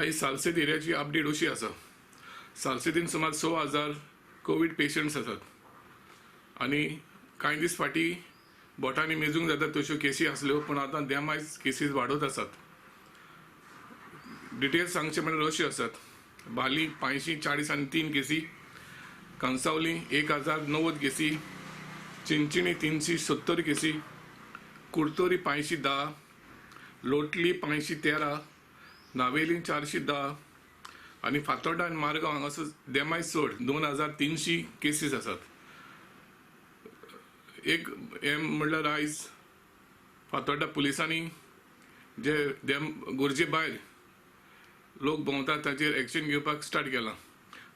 आयज सालसेत एरियाची अपडेट अशी आसा. सालसेतीन सुमार 6,000 कोवीड पेशंट्स आसात आनी कांय दीस फाटीं बोटांनी मेजूंक जाता तश्यो केसी आसल्यो, पूण आतां देमायज केसीस वाडत आसात. डिटेल्स सांगचे म्हणल्यार अश्यो आसात. बाली 543 केसी, कांसावली 1090 केसी, चिंचिणी 370 केसी, कुडतोरी 510, लोटली 513, नावेली 410 आनी फातोर्डा आनी मारगांव हांगासर देमायज चड 2300 केसीस आसात. एक हें म्हणल्यार आयज फातोर्डा पुलिसांनी जे देम गरजे भायर लोक भोंवतात तांचेर एक्शन घेवपाक स्टार्ट केलां.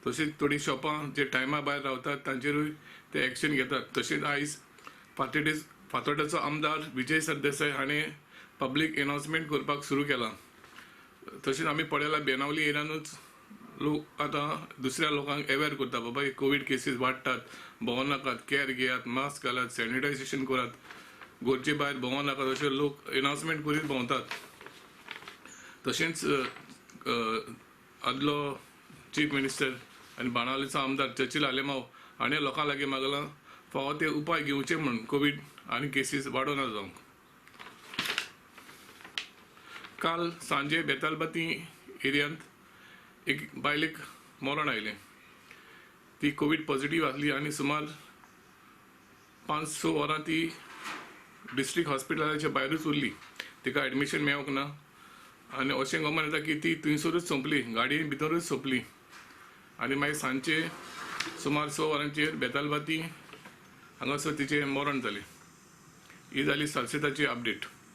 तशेंच थोडीं शॉपां जे टायमा भायर रावतात तांचेरूय ते एक्शन घेतात. तशेंच आयज फातोर्ड्याचो आमदार विजय सरदेसाय हाणें पब्लीक एनावन्समेंट करपाक सुरू केलां. तशेंच आमी पळयलां बेनावली एरियानूच लोक आतां दुसऱ्या लोकांक अवेर करता, बाबा हे कोवीड केसीस वाडटात, भोंवो नाकात, कॅर घेयात, मास्क घालात, सॅनिटायझेशन करात, गरजे भायर भोंवो नाकात, अशे लोक एनावन्समेंट करीत भोंवतात. तशेंच आदलो चीफ मिनिस्टर आनी बाणावलीचो आमदार चर्चिल आलेमाव हाणें लोकां लागीं मागलां फावो ते उपाय घेवचे म्हूण कोवीड आनी केसीस वाडोना जावंक. काल सांजे बेतालबाती एरियांत एक बायलेक मरण आयलें. ती कोवीड पॉझिटिव्ह आसली आनी सुमार 5-6 वरां ती डिस्ट्रिक्ट हॉस्पिटलाच्या भायरूच उरली. तिका एडमिशन मेळोंक ना आनी अशें गमन येता की ती थंयसरूच सोंपली, गाडयेन भितरूच सोंपली. आनी मागीर सांजचे सुमार 6 वरांचेर बेतालबाती हांगासर तिचें मरण जालें. ही जाली सालसेताची अपडेट.